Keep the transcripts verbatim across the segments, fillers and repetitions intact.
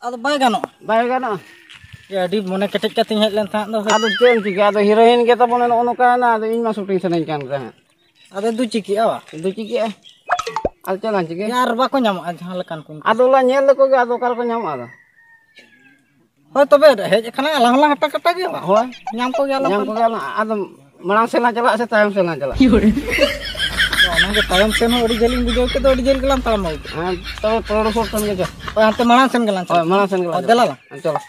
ᱟᱫᱚ ᱵᱟᱭ ᱜᱟᱱᱚᱜᱼᱟ᱾ ᱵᱟᱭ ᱜᱟᱱᱚᱜᱼᱟ᱾ ᱮ, ᱟᱹᱰᱤ ᱢᱚᱱᱮ ᱠᱮᱴᱮᱡ ᱠᱟᱛᱮᱧ ᱦᱮᱡ ᱞᱮᱱ ᱛᱟᱦᱮᱸᱫ ᱫᱚ᱾ ᱟᱫᱚ ᱪᱮᱫ ᱮᱢ ᱪᱤᱠᱟᱹᱭᱟ? ᱟᱫᱚ ᱦᱤᱨᱳᱭᱤᱱ ᱜᱮ ᱛᱟᱵᱚᱱ ᱱᱚᱜᱼᱚ ᱱᱚᱝᱠᱟᱭᱮᱱᱟ᱾ ᱟᱫᱚ ᱤᱧ ᱢᱟ ᱥᱩᱴᱤᱝ ᱥᱟᱱᱟᱧ ᱠᱟᱱ ᱛᱟᱦᱮᱸᱫ᱾ ᱟᱫᱚ ᱫᱩ ᱪᱤᱠᱟᱹᱜᱼᱟ ᱵᱟ? ᱫᱩ ᱪᱤᱠᱟᱹᱜᱼᱟ? ᱟᱫᱚ ᱪᱮᱫ ᱞᱟᱝ ᱪᱤᱠᱟᱹᱭᱟ? ᱟᱨ ᱵᱟᱠᱚ ᱧᱟᱢᱚᱜᱼᱟ ᱡᱟᱦᱟᱸ ᱞᱮᱠᱟᱱ ᱠᱚ᱾ ᱟᱫᱚ ᱞᱟᱝ ᱧᱮᱞ ᱞᱮᱠᱚ ᱜᱮ, ᱟᱫᱚ ᱚᱠᱟ ᱨᱮᱠᱚ ᱧᱟᱢᱚᱜᱼᱟ ᱟᱫᱚ? ᱦᱳᱭ, ᱛᱚᱵᱮ ᱦᱮᱡ ᱟᱠᱟᱱᱟ, ᱟᱞᱟᱝ ᱦᱚᱸᱞᱟᱝ ᱦᱟᱴᱟ ᱠᱟᱴᱟ ᱜᱮᱭᱟ ᱵᱟ? ᱦᱳᱭ᱾ ᱧᱟᱢ ᱠᱚᱜᱮᱭᱟᱞᱟᱝ ᱧᱟᱢ ᱯᱟᱞᱮ᱾ ᱠᱚᱜᱮᱭᱟᱞᱟᱝ᱾ ᱟᱫᱚ ᱢᱟᱲᱟᱝ ᱥᱮᱫ ᱞᱟᱝ ᱪᱟᱞᱟᱜᱼᱟ ᱥᱮ ᱛᱟᱭᱚᱢ ᱥᱮᱫ ᱞᱟᱝ ᱪᱟᱞᱟᱜᱼᱟ? ᱟᱫᱚ ᱚᱱᱟᱜᱮ ᱛᱟᱭᱚᱢ ᱥᱮᱱ ᱦᱚᱸ ᱟᱹᱰᱤ ᱡᱷᱟᱹᱞᱤᱧ ᱵᱩᱡᱷᱟᱹᱣ ᱠᱮᱫ ᱫᱚ, ᱟᱹᱰᱤ ᱡᱷᱟᱹᱞ ᱜᱮᱞᱟᱝ ᱛᱟᱲᱟᱢ ᱟᱹᱜᱩ ᱠᱮᱫᱟ᱾ ᱦᱮᱸ, ᱛᱚᱵᱮ ᱯᱚᱨᱮᱨ ᱥᱚᱯᱛᱟᱦᱚ ᱜᱮ ᱪᱚ᱾ ᱦᱳᱭ, ᱦᱟᱱᱛᱮ ᱢᱟᱲᱟᱝ ᱥᱮᱱ ᱜᱮᱞᱟᱝ ᱦᱳᱭ, ᱪᱟᱞᱟᱜᱼᱟ᱾ ᱢᱟᱲᱟᱝ ᱥᱮᱱ ᱜᱮᱞᱟᱝ ᱦᱳᱭ, ᱪᱟᱞᱟᱜᱼᱟ᱾ ᱫᱮᱞᱟ ᱞᱟᱝ᱾ ᱦᱮᱸ, ᱪᱚᱞᱚ᱾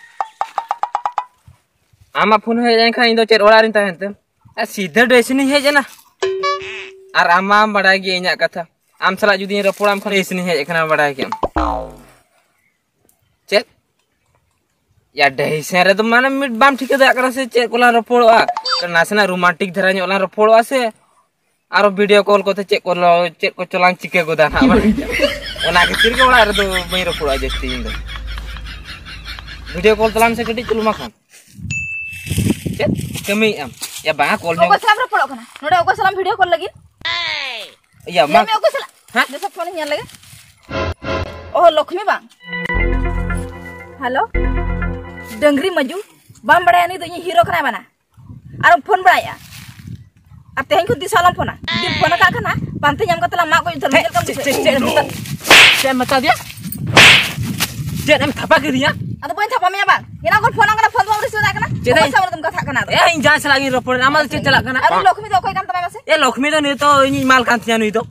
ᱟᱢᱟᱜ ᱯᱷᱳᱱ ᱦᱮᱡ ᱞᱮᱱᱠᱷᱟᱱ ᱤᱧ ᱫᱚ ᱪᱮᱫ ᱚᱲᱟᱜ ᱨᱤᱧ ᱛᱟᱦᱮᱱ ᱛᱮ? ᱟᱨ ᱥᱤᱫᱷᱟᱹ ᱰᱮᱥᱤᱱᱤᱧ ᱦᱮᱡ ᱮᱱᱟ᱾ ᱟᱨ ᱟᱢ ᱢᱟᱢ ᱵᱟᱲᱟᱭ ᱜᱮ ᱤᱧᱟᱹᱜ ᱠᱟᱛᱷᱟ᱾ ᱟᱢ ᱥᱟᱞᱟᱜ ᱡᱩᱫᱤᱧ ᱨᱚᱯᱚᱲᱟᱢ ᱠᱷᱟᱱ ᱰᱮᱥᱤᱱᱤᱧ ᱦᱮᱡ ᱟᱠᱟᱱᱟ, ᱵᱟᱲᱟᱭ ᱠᱮᱫᱟᱢ᱾ ᱪᱮᱫ? ᱭᱟ, ᱰᱮᱥᱤᱱ ᱨᱮᱫᱚ ᱢᱟᱱᱮ ᱢᱤᱫ ᱵᱟᱢ ᱴᱷᱤᱠᱟᱹ ᱫᱟᱲᱮᱭᱟᱜ ᱠᱟᱱᱟ ᱥᱮ ᱪᱮᱫ ᱠᱚᱞᱟᱝ ᱨᱚᱯᱚᱲᱚᱜᱼᱟ? ᱱᱟᱥᱮᱱᱟᱜ ᱨᱳᱢᱟᱱᱴᱤᱠ ᱫᱷᱟᱨᱟ ᱧᱚᱜ ᱞᱟᱝ ᱨᱚᱯᱚᱲᱚᱜᱼᱟ ᱥᱮ ᱟᱨᱚ ᱵᱷᱤᱰᱤᱭᱳ ᱠᱚᱞ ᱠᱚᱛᱮ ᱪᱮᱫ ᱠᱚ ᱞᱚ-, ᱪᱮᱫ ᱠᱚᱪᱚ ᱞᱟᱝ ᱪᱤᱠᱟᱹ ᱜᱚᱫᱟ ᱱᱟᱦᱟᱜ, ᱵᱟᱲᱟᱭ ᱠᱮᱫᱟᱢ? ᱚᱱᱟ ᱠᱷᱟᱹᱛᱤᱨ ᱜᱮ ᱚᱲᱟᱜ ᱨᱮᱫᱚ ᱵᱟᱹᱧ ᱨᱚᱯᱚᱲᱚᱜᱼᱟ ᱡᱟᱹᱥᱛᱤ ᱤᱧ ᱫᱚ᱾ ᱵᱷᱤᱰᱤᱭᱳ ᱠᱚᱞ ᱛᱟᱞᱟᱝ ᱢᱮᱥᱮ ᱠᱟᱹᱴᱤᱡ ᱪᱩᱞᱩᱝ ᱢᱟ ᱠᱷᱟᱱ᱾ ᱪᱮᱫ ᱠᱟᱹᱢᱤᱭᱮᱫ ᱟᱢ? ᱭᱟ, ᱵᱟᱝᱟ, ᱠᱚᱞ ᱧᱚᱜ᱾ ᱚᱠᱚᱭ ᱥᱟᱞᱟᱜ ᱮᱢ ᱨᱚᱯᱚᱲᱚᱜ ᱠᱟᱱᱟ? ᱱᱚᱰᱮ ᱚᱠᱚᱭ ᱥᱟᱞᱟᱜ ᱮᱢ ᱵᱷᱤᱰᱤᱭᱳ ᱠᱚᱞ ᱞᱟᱹᱜᱤᱫ? ᱭᱟ, ᱢᱟ᱾ ᱞᱟᱹᱭ ᱢᱮ, ᱚᱠᱚᱭ ᱥᱟᱞᱟᱜ? ᱦᱮᱸ? ᱡᱚᱛᱚ ᱯᱷᱳᱱ ᱤᱧ ᱧᱮᱞ ᱞᱮᱜᱮ᱾ ᱚᱦᱚ, ᱞᱚᱠᱷᱢᱤ ᱵᱟᱝ? ᱦᱮᱞᱳ? ᱰᱟᱹᱝᱨᱤ ᱢᱟᱹᱡᱩ, ᱵᱟᱢ ᱵᱟᱲᱟᱭᱟ ᱱᱩᱭ ᱫᱚ ᱤᱧᱤᱡ ᱦᱤᱨᱳ ᱠᱟᱱᱟᱭ ᱵᱟᱱᱟ? ᱟᱨᱮᱢ ᱯᱷᱳᱱ ᱵᱟᱲᱟᱭᱮᱫᱼᱟ? ᱟᱨ ᱛᱮᱦᱮᱧ ᱠᱷᱚᱱ ᱛᱤᱥ ᱦᱚᱸ ᱟᱞᱚᱢ ᱯᱷᱳᱱᱟ᱾ ᱡᱩᱫᱤᱢ ᱯᱷᱳᱱ ᱟᱠᱟᱫ ᱠᱷᱟᱱ ᱦᱟᱸᱜ, ᱯᱟᱱᱛᱮ ᱧᱟᱢ ᱠᱟᱛᱮ ᱞᱟᱝ ᱢᱟᱜ ᱜᱚᱡ ᱩᱛᱟᱹᱨ ᱢᱮᱭᱟ᱾ ᱪᱮᱫ ᱞᱮᱠᱟᱢ ᱪᱮᱫ, ᱵᱩᱡᱷᱟᱹᱣ? ᱪᱮᱫ, ᱪᱮᱫ ᱮᱢ ᱢᱮᱛᱟ-, ᱪᱮᱫ ᱮᱢ ᱢᱮᱛᱟ ᱫᱮᱭᱟ? ᱪᱮᱫ ᱮᱢ ᱛᱷᱟᱯᱟ ᱠᱮᱫᱤᱧᱟ? ᱟᱫᱚ ᱵᱟᱹᱧ ᱛᱷᱟᱯᱟ ᱢᱮᱭᱟ ᱵᱟᱝ? ᱮᱱᱟᱝ ᱠᱷᱚᱱ ᱯᱷᱳᱱ ᱟᱢ ᱠᱟᱱᱟ, ᱯᱷᱳᱱ ᱫᱚ ᱵᱟᱢ ᱨᱤᱥᱤᱵᱷ ᱫᱟᱲᱮᱭᱟᱜ ᱠᱟᱱᱟ᱾ ᱪᱮᱫ ᱚᱠᱚᱭ ᱮ-, ᱥᱟᱶ ᱩᱱᱟᱹᱜ ᱫᱚᱢ ᱠᱟᱛᱷᱟᱜ ᱠᱟᱱᱟ ᱟᱫᱚ? ᱮ, ᱤᱧ ᱡᱟᱦᱟᱸᱭ ᱥᱟᱞᱟᱜ ᱜᱤᱧ ᱨᱚᱯᱚᱲ ᱮᱫᱟ, ᱟᱢᱟᱜ ᱫᱚ ᱪᱮᱫ ᱪᱟᱞᱟᱜ ᱠᱟᱱᱟ? ᱟᱨ ᱩᱱᱤ ᱞᱚᱠᱷᱢᱤ ᱫᱚ ᱚᱠᱚᱭ ᱠᱟᱱ ᱛᱟᱢᱟᱭ ᱢᱟᱥᱮ? ᱮ, ᱞᱚᱠᱷᱢᱤ ᱫᱚ ᱱᱤᱛᱚᱜ ᱤᱧᱤᱡ ᱢᱟᱞ ᱠᱟᱱ ᱛᱤᱧᱟ ᱱᱩᱭ ᱫᱚ᱾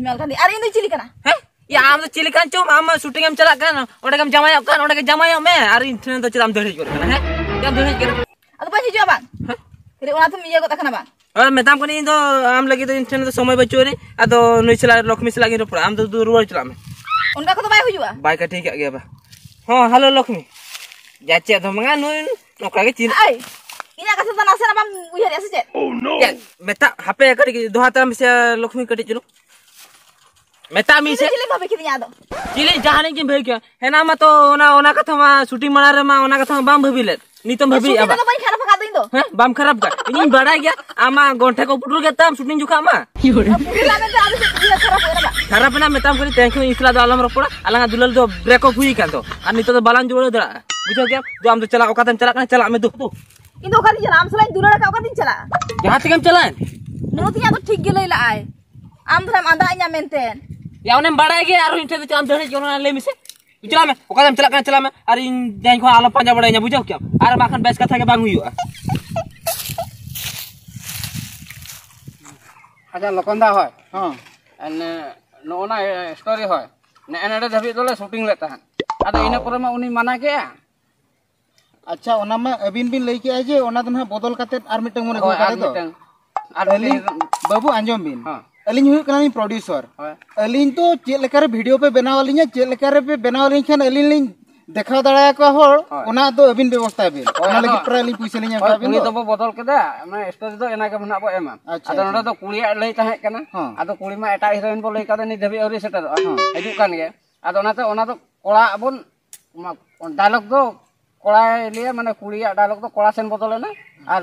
ᱢᱟᱞ ᱠᱟᱱ ᱛᱤᱧᱟ᱾ ᱟᱨ ᱤᱧ ᱫᱚᱧ ᱪᱤᱞᱤ ᱠᱟᱱᱟ? ᱦᱮᱸ? ᱭᱟ, ᱟᱢ ᱫᱚ ᱪᱤᱞᱤ ᱠᱟᱱ ᱪᱚᱢ? ᱟᱢ ᱢᱟ ᱥᱩᱴᱤᱝ ᱮᱢ ᱪᱟᱞᱟᱜ ᱠᱟᱱ, ᱚᱸᱰᱮ ᱜᱮᱢ ᱡᱟᱶᱟᱭᱚᱜ ᱠᱟᱱ, ᱚᱸᱰᱮ ᱜᱮ ᱡᱟᱶᱟᱭᱚᱜ ᱢᱮ᱾ ᱟᱨ ᱤᱧ ᱴᱷᱮᱱ ᱫᱚ ᱪᱮᱫᱟᱜ ᱮᱢ ᱫᱟᱹᱲ ᱦᱮᱡ ᱜᱚᱫ ᱠᱟᱱᱟ? ᱦᱮᱸ? ᱪᱮᱫᱟᱜ ᱮᱢ ᱫᱟᱹᱲ ᱦᱮᱡ ᱠᱟᱱᱟ? ᱟᱫᱚ ᱵᱟᱹᱧ ᱦᱤᱡᱩᱜᱼᱟ ᱵᱟᱝ? ᱦᱮᱸ? ᱠᱷᱟᱹᱞᱤ ᱚᱱᱟᱛᱮᱢ ᱤᱭᱟᱹ ᱜᱚᱫ ᱟᱠᱟᱱᱟ ᱵᱟᱝ? ᱟᱨ ᱢᱮᱛᱟᱢ ᱠᱟᱹᱱᱟᱹᱧ ᱤᱧ ᱫᱚ ᱟᱢ ᱞᱟᱹᱜᱤᱫ ᱫᱚ ᱤᱧ ᱴᱷᱮᱱ ᱫᱚ ᱥᱚᱢᱚᱭ ᱵᱟᱹᱪᱩᱜ ᱟᱹᱱᱤᱡ᱾ ᱟᱫᱚ ᱱᱩᱭ ᱥᱟᱞᱟᱜ, ᱞᱚᱠᱷᱢᱤ ᱥᱟᱞᱟᱜ ᱜᱤᱧ ᱨᱚᱯᱚᱲᱟ, ᱟᱢ ᱫᱚ ᱫᱩ ᱨᱩᱣᱟᱹᱲ ᱪᱟᱞᱟᱜ ᱢᱮ᱾ ᱚᱱᱠᱟ ᱠᱚᱫᱚ ᱵᱟᱭ ᱦᱩᱭᱩᱜᱼᱟ᱾ ᱵᱟᱭ ᱠᱟᱹᱴᱤ ᱠᱟᱜ ᱜᱮᱭᱟ ᱵᱟ᱾ ᱦᱚᱸ, ᱦᱮᱞᱳ ᱞᱚᱠᱷᱢᱤ᱾ ᱡᱟ ᱪᱮᱫ ᱦᱚᱸ ᱵᱟᱝᱟ, ᱱᱩᱭ ᱱᱚᱝᱠᱟ ᱜᱮ ᱪᱤᱱ- ᱟᱭ, ᱤᱧᱟᱹᱜ ᱠᱟᱛᱷᱟ ᱫᱚ ᱱᱟᱥᱮᱱᱟᱜ ᱵᱟᱢ ᱩᱭᱦᱟᱹᱨᱮᱜᱼᱟ ᱥᱮ ᱪᱮᱫ? ᱪᱮᱫ? ᱢᱮᱛᱟᱜ, ᱦᱟᱯᱮ ᱠᱟᱹᱴᱤᱡ ᱫᱚᱦᱲᱟ ᱛᱟᱞᱟᱝ ᱢᱮᱥᱮ ᱞᱚᱠᱷᱢᱤ, ᱠᱟᱹᱴᱤᱡ ᱪᱩᱞᱩᱝ᱾ ᱢᱮᱛᱟᱜ ᱢᱮ ᱤᱧ ᱫᱚ ᱥᱮ᱾ ᱪᱤᱞᱤᱢ ᱵᱷᱟᱵᱤ ᱠᱤᱫᱤᱧᱟ ᱟᱫᱚ? ᱪᱤᱞᱤ ᱡᱟᱦᱟᱱᱤᱡ ᱜᱮᱢ ᱵᱷᱟᱹᱵᱤ ᱠᱮᱭᱟ᱾ ᱦᱮᱱᱟ ᱢᱟ ᱛᱚ ᱚᱱᱟ, ᱚᱱᱟ ᱠᱟᱛᱷᱟ ᱢᱟ ᱥᱩᱴᱤᱝ ᱢᱟᱲᱟᱝ ᱨᱮᱢᱟ ᱚᱱᱟ ᱠᱟᱛᱷᱟ ᱢᱟ ᱵᱟᱢ ᱵᱷᱟᱹᱵᱤ ᱞᱮᱫ᱾ ᱱᱤᱛᱚᱜ ᱮ, ᱵᱷᱟᱹᱵᱤᱭᱮᱫᱼᱟ ᱥᱩᱴᱤᱝ ᱵᱟᱝ? ᱫᱚ ᱵᱟᱹᱧ ᱠᱷᱟᱨᱟᱯ ᱟᱠᱟᱫ ᱫᱚ ᱤᱧ ᱫᱚ᱾ ᱦᱮᱸ, ᱵᱟᱢ ᱠᱷᱟᱨᱟᱯ ᱠᱟᱜ᱾ ᱤᱧᱤᱧ ᱵᱟᱲᱟᱭ ᱜᱮᱭᱟ ᱟᱢᱟᱜ ᱜᱚᱱᱴᱷᱮ ᱠᱚ ᱯᱩᱴᱩᱨ ᱜᱮ ᱛᱟᱢ ᱥᱩᱴᱤᱝ ᱡᱚᱠᱷᱟᱜ ᱢᱟ᱾ ᱯᱩᱴᱩᱨ ᱞᱟᱢᱮ ᱫᱚ ᱟᱫᱚ ᱪᱮᱫ ᱤᱭᱟᱹ ᱠᱷᱟᱨᱟᱯ ᱦᱩᱭᱩᱜᱼᱟ ᱵᱟᱝ? ᱠᱷᱟᱨᱟᱯ ᱮᱱᱟ ᱢᱮᱛᱟᱢ ᱠᱟᱹᱱᱟᱹᱧ, ᱛᱮᱦᱮᱧ ᱠᱷᱚᱱ ᱤᱧ ᱥᱟᱞᱟᱜ ᱫᱚ ᱟᱞᱚᱢ ᱨᱚᱯᱚᱲᱟ, ᱟᱞᱟᱝᱟᱜ ᱫᱩᱞᱟᱹᱲ ᱫᱚ break up ᱦᱩᱭ ᱟᱠᱟᱱ ᱫᱚ, ᱟᱨ ᱱᱤᱛᱚᱜ ᱫᱚ ᱵᱟᱞᱟᱝ ᱡᱩᱲᱟᱹᱣ ᱫᱟᱲᱮᱭᱟᱜᱼᱟ, ᱵᱩᱡᱷᱟᱹᱣ ᱠᱮᱫᱟᱢ? ᱫᱩ, ᱟᱢ ᱫᱚ ᱪᱟᱞᱟᱜ, ᱚᱠᱟᱛᱮᱢ ᱪᱟᱞᱟᱜ ᱠᱟᱱᱟ, ᱪᱟᱞᱟᱜ ᱢᱮ ᱫᱩ, ᱫᱩ᱾ ᱤᱧ ᱫᱚ ᱚᱠᱟᱛᱤᱧ ᱪᱟᱞᱟᱜᱼᱟ? ᱟᱢ ᱥᱟᱞᱟᱜ ᱤᱧ ᱫᱩᱞᱟᱹᱲ ᱟᱠᱟᱫ, ᱚᱠᱟᱛᱤᱧ ᱪᱟᱞᱟᱜᱼᱟ? ᱡᱟᱦᱟᱸ ᱛᱮᱜᱮᱢ ᱪᱟᱞᱟᱜ᱾ ᱱᱩᱱᱩ ᱛᱤᱧ ᱟᱫᱚ ᱴᱷᱤᱠ ᱜᱮ ᱞᱟᱹᱭ ᱞᱟᱜᱼᱟᱭ, ᱟᱢ ᱫᱚ ᱱᱟᱢ ᱟᱸᱫᱟᱜ ᱤᱧᱟ ᱢᱮᱱᱛᱮ᱾ ᱭᱟ, ᱚᱱᱮᱢ ᱵᱟᱲᱟᱭ ᱜᱮᱭᱟ, ᱟᱨᱦᱚᱸ ᱤᱧ ᱴᱷᱮᱱ ᱫᱚ ᱪᱮᱫ ᱮᱢ ᱫᱟᱹᱲ ᱦᱮᱡ ᱠᱟᱱᱟ, ᱚᱱᱟ ᱞᱟᱹᱭ ᱢᱮᱥᱮ᱾ ᱪᱟᱞᱟᱜ ᱢᱮ, ᱚᱠᱟᱛᱮᱢ ᱪᱟᱞᱟᱜ ᱠᱟᱱᱟ ᱪᱟᱞᱟᱜ ᱢᱮ, ᱟᱨ ᱤᱧ ᱡᱟᱦᱟᱸᱭ ᱠᱷᱚᱱ ᱟᱞᱚᱢ ᱯᱟᱸᱡᱟ ᱵᱟᱲᱟᱭᱤᱧᱟ, ᱵᱩᱡᱷᱟᱹᱣ ᱠᱮᱭᱟᱢ? ᱟᱨ ᱵᱟᱝᱠᱷᱟᱱ ᱵᱮᱥ ᱠᱟᱛᱷᱟ ᱜᱮ ᱵᱟᱝ ᱦᱩᱭᱩᱜᱼᱟ᱾ ᱟᱪᱪᱷᱟ, ᱞᱚᱠᱷᱚᱱ ᱫᱟ ᱦᱳᱭ᱾ ᱦᱚᱸ᱾ ᱮᱱ, ᱱᱚᱜᱼᱚ ᱱᱟ, ᱮ, story ᱦᱳᱭ᱾ ᱱᱮᱜᱼᱮ ᱱᱚᱰᱮ ᱫᱷᱟᱹᱵᱤᱡ ᱫᱚᱞᱮ shooting ᱞᱮᱫ ᱛᱟᱦᱮᱸᱫ᱾ ᱟᱫᱚ ᱤᱱᱟᱹ ᱯᱚᱨᱮ ᱢᱟ ᱩᱱᱤ ᱢᱟᱱᱟ ᱠᱮᱜᱼᱟ᱾ ᱟᱪᱪᱷᱟ, ᱚᱱᱟ ᱢᱟ ᱟᱹᱵᱤᱱ ᱵᱤᱱ ᱞᱟᱹᱭ ᱠᱮᱜᱼᱟ ᱡᱮ ᱚᱱᱟ ᱫᱚ ᱱᱟᱦᱟᱜ ᱵᱚᱫᱚᱞ ᱠᱟᱛᱮᱫ ᱟᱨ ᱢᱤᱫᱴᱟᱝ ᱵᱚᱱ ᱟᱹᱜᱩ ᱦᱳᱭ, ᱟᱨ ᱠᱟᱫᱟ ᱫᱚ᱾ ᱢᱤᱫᱴᱟᱝ, ᱟᱨ ᱟᱹᱞᱤᱧ, ᱢᱤᱫᱴᱟᱝ᱾ ᱵᱟᱹᱵᱩ, ᱟᱸᱡᱚᱢ ᱵᱤᱱ᱾ ᱦᱚᱸ᱾ ᱟᱹᱞᱤᱧ ᱦᱩᱭᱩᱜ ᱠᱟᱱᱟᱞᱤᱧ producer᱾ ᱦᱳᱭ᱾ ᱟᱹᱞᱤᱧ ᱫᱚ ᱪᱮᱫ ᱞᱮᱠᱟᱨᱮ video ᱯᱮ ᱵᱮᱱᱟᱣ ᱟᱹᱞᱤᱧᱟ, ᱪᱮᱫ ᱞᱮᱠᱟᱨᱮ ᱯᱮ ᱵᱮᱱᱟᱣ ᱟᱹᱞᱤᱧ ᱠᱷᱟᱱ ᱟᱹᱞᱤᱧ ᱞᱤᱧ ᱫᱮᱠᱷᱟᱣ ᱫᱟᱲᱮᱭᱟᱠᱚᱣᱟ ᱦᱚᱲ, ᱦᱳᱭ᱾ ᱚᱱᱟ ᱫᱚ ᱟᱹᱵᱤᱱ ᱵᱮᱵᱚᱥᱛᱷᱟᱭ ᱵᱤᱱ᱾ ᱦᱳᱭ, ᱚᱱᱟ ᱟᱫᱚ ᱞᱟᱹᱜᱤᱫ ᱯᱨᱟᱭ ᱞᱤᱧ ᱯᱩᱭᱥᱟᱹ ᱞᱤᱧ ᱮᱢ ᱦᱳᱭ, ᱠᱟᱜ ᱵᱤᱱ ᱠᱩᱲᱤ ᱫᱚ᱾ ᱫᱚᱵᱚ ᱵᱚᱫᱚᱞ ᱠᱮᱫᱟ, ᱢᱟᱱᱮ story ᱫᱚ ᱮᱱᱟ ᱜᱮ ᱱᱟᱦᱟᱜ ᱵᱚ ᱮᱢᱟ᱾ ᱟᱪᱪᱷᱟ, ᱟᱫᱚ ᱟᱪᱪᱷᱟ᱾ ᱱᱚᱰᱮ ᱫᱚ ᱠᱩᱲᱤᱭᱟᱜ ᱞᱟᱹᱭ ᱛᱟᱦᱮᱸ ᱠᱟᱱᱟ᱾ ᱦᱚᱸ᱾ ᱟᱫᱚ ᱠᱩᱲᱤ ᱢᱟ ᱮᱴᱟᱜ heroine ᱵᱚ ᱞᱟᱹᱭ ᱠᱟᱫᱮ, ᱱᱤᱛ ᱫᱷᱟᱹᱵᱤᱡ ᱟᱹᱣᱨᱤ ᱥᱮᱴᱮᱨᱚᱜᱼᱟ᱾ ᱦᱚᱸ᱾ ᱦᱤᱡᱩᱜ ᱠᱟᱱ ᱜᱮ᱾ ᱟᱫᱚ ᱚᱱᱟᱛᱮ ᱚᱱᱟ ᱫᱚ ᱠᱚᱲᱟ ᱟᱵᱚᱱ, ᱚᱱᱟ dialogue ᱫᱚ ᱠᱚᱲᱟᱭ ᱞᱟᱹᱭᱟ, ᱢᱟᱱᱮ ᱠᱩᱲᱤᱭᱟᱜ dialogue ᱫᱚ ᱠᱚᱲᱟ ᱥᱮᱱ ᱵᱚᱫᱚᱞᱮᱱᱟ, ᱟᱨ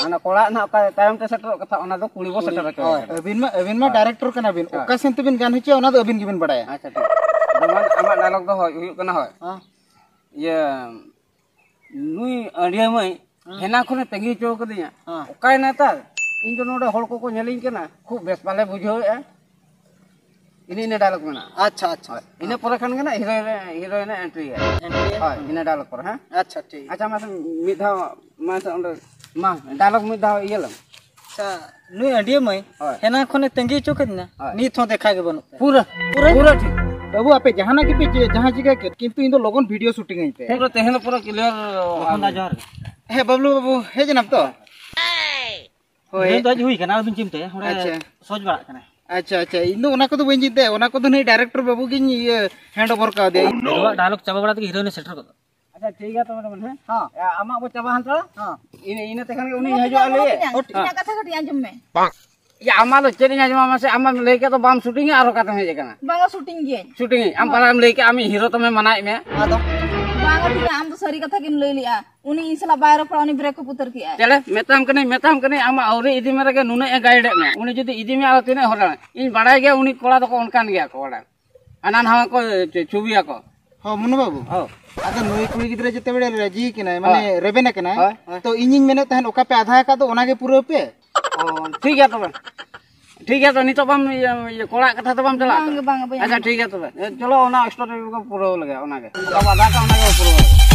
ᱚᱱᱟ ᱠᱚᱲᱟ ᱱᱟᱦᱟᱜ ᱚᱠᱟ ᱛᱟᱭᱚᱢ ᱛᱮ ᱥᱮᱴᱮᱨᱚᱜ ᱠᱟᱛᱷᱟ, ᱚᱱᱟ ᱫᱚ ᱠᱩᱲᱤ ᱵᱚ ᱠᱩᱲᱤ᱾ ᱥᱮᱴᱮᱨ ᱦᱚᱪᱚ ᱦᱳᱭ, ᱠᱟᱱᱟ᱾ ᱟᱹᱵᱤᱱ ᱢᱟ, ᱟᱹᱵᱤᱱ ᱢᱟ ᱦᱳᱭ᱾ Director ᱠᱟᱱᱟ ᱵᱤᱱ, ᱦᱳᱭ᱾ ᱚᱠᱟ ᱥᱮᱱ ᱛᱮᱵᱤᱱ ᱜᱟᱱ ᱦᱚᱪᱚᱭᱟ, ᱚᱱᱟ ᱫᱚ ᱟᱹᱵᱤᱱ ᱜᱮᱵᱤᱱ ᱵᱟᱲᱟᱭᱟ᱾ ᱟᱪᱪᱷᱟ, ᱴᱷᱤᱠ᱾ ᱡᱮᱢᱚᱱ ᱟᱢᱟᱜ dialogue ᱫᱚ ᱦᱳᱭ ᱦᱩᱭᱩᱜ ᱠᱟᱱᱟ, ᱦᱳᱭ᱾ ᱦᱮᱸ᱾ ᱤᱭᱟᱹ, ᱱᱩᱭ ᱟᱹᱰᱤᱭᱟᱹ ᱢᱟᱹᱭ ᱦᱮᱸ᱾ ᱦᱮᱱᱟ ᱠᱷᱚᱱᱮ ᱛᱟᱺᱜᱤ ᱦᱚᱪᱚ ᱠᱟᱹᱫᱤᱧᱟ᱾ ᱦᱮᱸ᱾ ᱚᱠᱟᱭ ᱱᱮᱛᱟᱨ? ᱤᱧ ᱫᱚ ᱱᱚᱰᱮ ᱦᱚᱲ ᱠᱚᱠᱚ ᱧᱮᱞᱤᱧ ᱠᱟᱱᱟ, ᱠᱷᱩᱵ ᱵᱮᱥ ᱵᱟᱞᱮ ᱵᱩᱡᱷᱟᱹᱣᱮᱫᱼᱟ᱾ ᱤᱱᱟᱹ, ᱤᱱᱟᱹ dialogue ᱢᱮᱱᱟᱜᱼᱟ᱾ ᱟᱪᱪᱷᱟ, ᱟᱪᱪᱷᱟ᱾ ᱦᱳᱭ᱾ ᱤᱱᱟᱹ ᱯᱚᱨᱮ ᱠᱷᱟᱱ ᱜᱮ ᱱᱟᱜ heroine, heroine ᱮ entry ᱭᱟ᱾ Entry ᱭᱟ? ᱦᱳᱭ, ᱤᱱᱟᱹ dialogue ᱯᱚᱨᱮ, ᱦᱮᱸ? ᱟᱪᱪᱷᱟ, ᱴᱷᱤᱠ᱾ ᱟᱪᱪᱷᱟ, ᱢᱟᱥᱮ ᱢᱤᱫ ᱫᱷᱟᱣ, ᱢᱟᱥᱮ ᱚᱸᱰᱮ, ᱢᱟ, dialogue ᱢᱤᱫ ᱫᱷᱟᱣ ᱤᱭᱟᱹ ᱞᱮᱢ᱾ ᱟᱪᱪᱷᱟ, ᱱᱩᱭ ᱟᱹᱰᱤᱭᱟᱹ ᱢᱟᱹᱭ ᱦᱳᱭ᱾ ᱦᱮᱱᱟᱝ ᱠᱷᱚᱱᱮ ᱛᱟᱺᱜᱤ ᱦᱚᱪᱚ ᱠᱟᱹᱫᱤᱧᱟ, ᱦᱳᱭ᱾ ᱱᱤᱛ ᱦᱚᱸ ᱫᱮᱠᱷᱟ ᱜᱮ ᱵᱟᱹᱱᱩᱜ ᱛᱟᱭᱟ᱾ ᱯᱩᱨᱟᱹ, ᱯᱩᱨᱟᱹ? ᱯᱩᱨᱟᱹ ᱴᱷᱤᱠ᱾ ᱵᱟᱹᱵᱩ, ᱟᱯᱮ ᱡᱟᱦᱟᱱᱟᱜ ᱜᱮᱯᱮ ᱪᱮᱫ, ᱡᱟᱦᱟᱸ ᱪᱤᱠᱟᱹ ᱠᱮᱫ, ᱠᱤᱱᱛᱩ ᱤᱧ ᱫᱚ ᱞᱚᱜᱚᱱ video shooting ᱟᱹᱧ ᱯᱮ᱾ ᱯᱩᱨᱟᱹ ᱛᱮᱦᱮᱧ ᱫᱚ ᱯᱩᱨᱟᱹ clear᱾ ᱞᱚᱠᱷᱚᱱ ᱫᱟ, ᱡᱚᱦᱟᱨ ᱜᱮ᱾ ᱦᱮᱸ, ᱵᱟᱵᱞᱩ ᱵᱟᱹᱵᱩ, ᱦᱮᱡ ᱮᱱᱟᱢ ᱛᱚ? ᱦᱳᱭ᱾ ᱦᱳᱭ᱾ ᱫᱚ ᱦᱮᱡ ᱦᱩᱭ ᱠᱟᱱᱟ, ᱟᱹᱵᱤᱱ ᱪᱤᱱᱛᱟᱹᱭᱟ, ᱚᱸᱰᱮ ᱟᱪᱪᱷᱟ᱾ ᱥᱚᱡᱽ ᱵᱟᱲᱟᱜ ᱠᱟᱱᱟᱭ᱾ ᱟᱪᱪᱷᱟ, ᱟᱪᱪᱷᱟ, ᱤᱧ ᱫᱚ ᱚᱱᱟ ᱠᱚᱫᱚ ᱵᱟᱹᱧ ᱪᱤᱱᱛᱟᱹᱭᱟ, ᱚᱱᱟ ᱠᱚᱫᱚ ᱱᱩᱭ director ᱵᱟᱹᱵᱩ ᱜᱤᱧ, ᱤᱭᱟᱹ, hand over ᱠᱟᱣᱫᱮᱭᱟ᱾ ᱦᱤᱨᱳᱣᱟᱜ dialogue ᱪᱟᱵᱟ ᱵᱟᱲᱟ ᱛᱮᱜᱮ heroine ᱮ ᱥᱮᱴᱮᱨ ᱜᱚᱫᱚᱜ᱾ ᱟᱪᱪᱷᱟ, ᱴᱷᱤᱠ ᱜᱮᱭᱟ, ᱛᱚᱵᱮ ᱦᱮᱸ᱾ ᱦᱮᱸ᱾ ᱮ, ᱟᱢᱟᱜ ᱵᱚ ᱪᱟᱵᱟ ᱦᱟᱛᱟᱲᱟ᱾ ᱦᱮᱸ᱾ ᱤᱱᱟᱹ, ᱤᱱᱟᱹ ᱛᱮᱠᱷᱟᱱ ᱜᱮ ᱩᱱᱤ ᱤᱧ ᱦᱤᱡᱩᱜᱼᱟ, ᱞᱟᱹᱭ᱾ ᱤᱧᱟᱹᱜ ᱠᱟᱛᱷᱟ ᱠᱟᱹᱴᱤᱡ ᱟᱸᱡᱚᱢ ᱢᱮ᱾ ᱭᱟ, ᱟᱢᱟᱜ ᱫᱚ ᱪᱮᱫ ᱤᱧ ᱟᱸᱡᱚᱢᱟ ᱢᱟᱥᱮ? ᱟᱢ ᱢᱟᱢ ᱞᱟᱹᱭ ᱠᱮᱫ ᱫᱚ ᱵᱟᱢ shooting ᱟ, ᱟᱨ ᱚᱠᱟᱛᱮᱢ ᱦᱮᱡ ᱟᱠᱟᱱᱟ? ᱵᱟᱝᱟ, shooting ᱜᱤᱭᱟᱹᱧ᱾ Shooting ᱤᱧ? ᱟᱢ ᱦᱮᱸ᱾ ᱯᱟᱞᱮᱢ ᱞᱟᱹᱭ ᱠᱮᱫ ᱟᱢᱤᱡ ᱦᱤᱨᱳ ᱛᱟᱢᱮ ᱢᱟᱱᱟᱭᱮᱫ ᱢᱮᱭᱟ? ᱟᱫᱚ? ᱵᱟᱝ ᱛᱤᱧᱟ, ᱟᱢ ᱫᱚ ᱥᱟᱹᱨᱤ ᱠᱟᱛᱷᱟ ᱜᱮᱢ ᱞᱟᱹᱭ ᱞᱮᱜᱼᱟ᱾ ᱩᱱᱤ ᱤᱧ ᱥᱟᱞᱟᱜ ᱵᱟᱭ ᱨᱚᱯᱚᱲᱟ, ᱩᱱᱤ break up ᱩᱛᱟᱹᱨ ᱠᱮᱜᱼᱟᱭ᱾ ᱪᱮᱞᱮ, ᱢᱮᱛᱟᱢ ᱠᱟᱹᱱᱟᱹᱧ, ᱢᱮᱛᱟᱢ ᱠᱟᱹᱱᱟᱹᱧ, ᱟᱢᱟᱜ ᱟᱹᱣᱨᱤ ᱤᱫᱤ ᱢᱮ ᱨᱮᱜᱮ ᱱᱩᱱᱟᱹᱜ ᱮ guide ᱮᱫ ᱢᱮ᱾ ᱩᱱᱤ ᱡᱩᱫᱤ ᱤᱫᱤ ᱢᱮᱭᱟ, ᱟᱨᱚ ᱛᱤᱱᱟᱹᱜ ᱦᱚᱲ ᱨᱮᱱ? ᱤᱧ ᱵᱟᱲᱟᱭ ᱜᱮᱭᱟ ᱩᱱᱤ ᱠᱚᱲᱟ ᱫᱚᱠᱚ ᱚᱱᱠᱟᱱ ᱜᱮᱭᱟ ᱠᱚ, ᱵᱟᱲᱟᱭ᱾ ᱦᱟᱱᱟ ᱱᱟᱣᱟ ᱠᱚ ᱪᱷᱩ-, ᱪᱷᱩᱵᱤᱭᱟᱠᱚ᱾ ᱦᱚᱸ, ᱢᱚᱱᱩ ᱵᱟᱹᱵᱩ᱾ ᱦᱚᱸ᱾ ᱟᱫᱚ ᱱᱩᱭ ᱠᱩᱲᱤ ᱜᱤᱫᱽᱨᱟᱹ ᱡᱮᱛᱮ ᱵᱮᱲᱮ ᱨᱟᱹᱡᱤ ᱠᱟᱱᱟᱭ, ᱢᱟᱱᱮ ᱦᱳᱭ᱾ ᱨᱮᱵᱮᱱ ᱟᱠᱟᱱᱟᱭ, ᱦᱳᱭ, ᱦᱳᱭ᱾ ᱛᱚ ᱤᱧᱤᱧ ᱢᱮᱱᱮᱫ ᱛᱟᱦᱮᱸᱫ ᱚᱠᱟ ᱯᱮ ᱟᱫᱷᱟ ᱟᱠᱟᱫ ᱫᱚ, ᱚᱱᱟ ᱜᱮ ᱯᱩᱨᱟᱹᱣ ᱯᱮ᱾ ᱚ, ᱴᱷᱤᱠ ᱜᱮᱭᱟ ᱛᱚᱵᱮ᱾ ᱴᱷᱤᱠ ᱜᱮᱭᱟ ᱛᱚ, ᱱᱤᱛᱚᱜ ᱵᱟᱢ ᱤᱭᱟᱹ, ᱤᱭᱟᱹ, ᱠᱚᱲᱟᱜ ᱠᱟᱛᱷᱟ ᱫᱚ ᱵᱟᱢ ᱪᱟᱞᱟᱜᱼᱟ ᱵᱟᱝ ᱛᱚ? ᱜᱮ, ᱵᱟᱝ ᱜᱮ, ᱵᱟᱹᱧ ᱟᱪᱪᱷᱟ, ᱟᱸᱡᱚᱢᱟ᱾ ᱴᱷᱤᱠ ᱜᱮᱭᱟ ᱛᱚᱵᱮ᱾ ᱮ, ᱪᱚᱞᱚ, ᱚᱱᱟ story ᱠᱚ ᱯᱩᱨᱟᱹᱣ ᱞᱮᱜᱮ, ᱚᱱᱟ ᱜᱮ᱾ ᱚᱠᱟ ᱵᱟᱫᱷᱟ ᱠᱟᱜ, ᱚᱱᱟ ᱜᱮ ᱯᱩᱨᱟᱹᱣ ᱞᱮᱜᱮ᱾